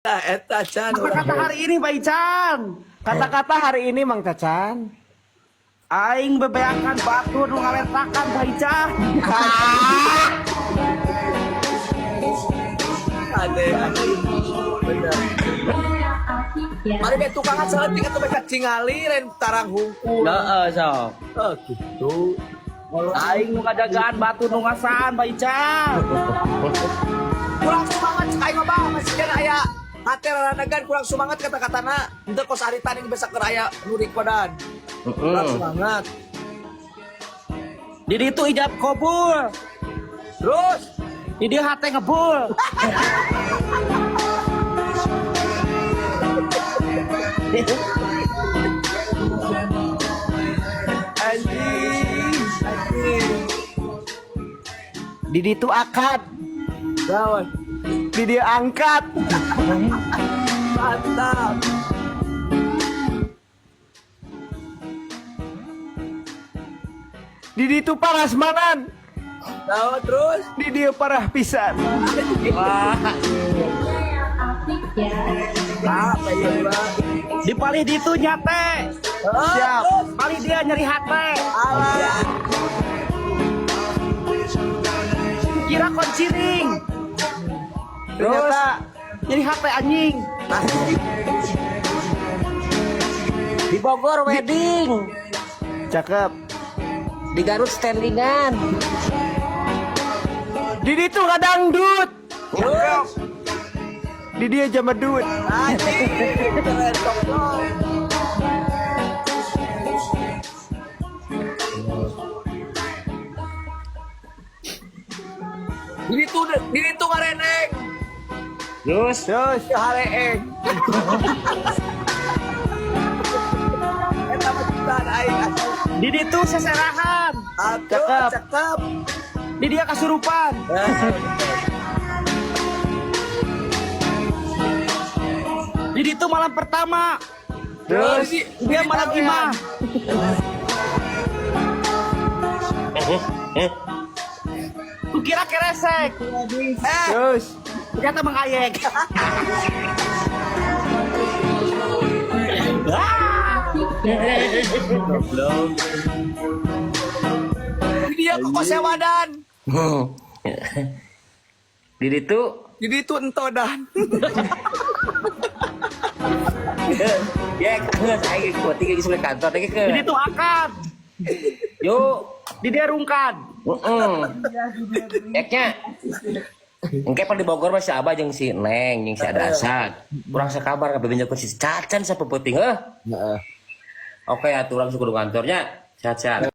Eta Chan urang. Kata-kata hari ini, Pak Ican. Kata-kata hari ini, Mang Cacan. Aing bebeakan batur nu ngaletakan, Pak Ican. Ade, ade. Bener. Mari be tukangan saeutik atuh be kacingali lain tarang hungkul. Heeh, sok. Oh, gitu. Aing nu ngajagaan batur nu ngasaan, Pak Ican. Kurang semangat cek aing mah, Bang. Masih kan aya hate raranagan kurang semangat kata-katana. Henteu kos ari tanding bisa keur aya nu rikodan. Kurang semangat. Di ditu ijab kabul. Terus. Di dieu hate ngebul. Anjing, anjing. Di ditu akad, Lawan. di dia angkat. Mantap. Di ditu parasmanan, Lawan terus. di dia parah pisan. Wah, Apa ya, Bang? di palih ditu nyate. Siap. Terus. Palih dia nyeri hate. Alah. Kira konciring. Ternyata Nyeri hate anjing. Di Bogor wedding, cakep. di Garut standingan. Di ditu kadangdut. Terus. Di dia jamadut. Anjing. Keren goblok. Di ditu ngareneng. Terus. Terus. Ya hareeng. Eta mah ciptaan aing asli. Di ditu seserahan. Atuh, Cakep. Cakep. Di dia kasurupan. Di ditu malam pertama. Terus. Dia malam imah. Kukira keresek. Eh, Terus. Ternyata mengayek. Goblok. Di dia kok sewadan. Di ditu. Di ditu entodan. Ya geus aing kuat geus balik kantor teh ke. Di ditu akad. Yuk. Di dia rungkad. Heeh. Eknya. Engke pan di Bogor mah si Abah jeung si Neng jeung si Adasa. Kurang sakabar ka bebenjokeun si Cacan sapeuting heuh. Heeh. Oke atuh langsung kudu kantornya. Sehat-sehat.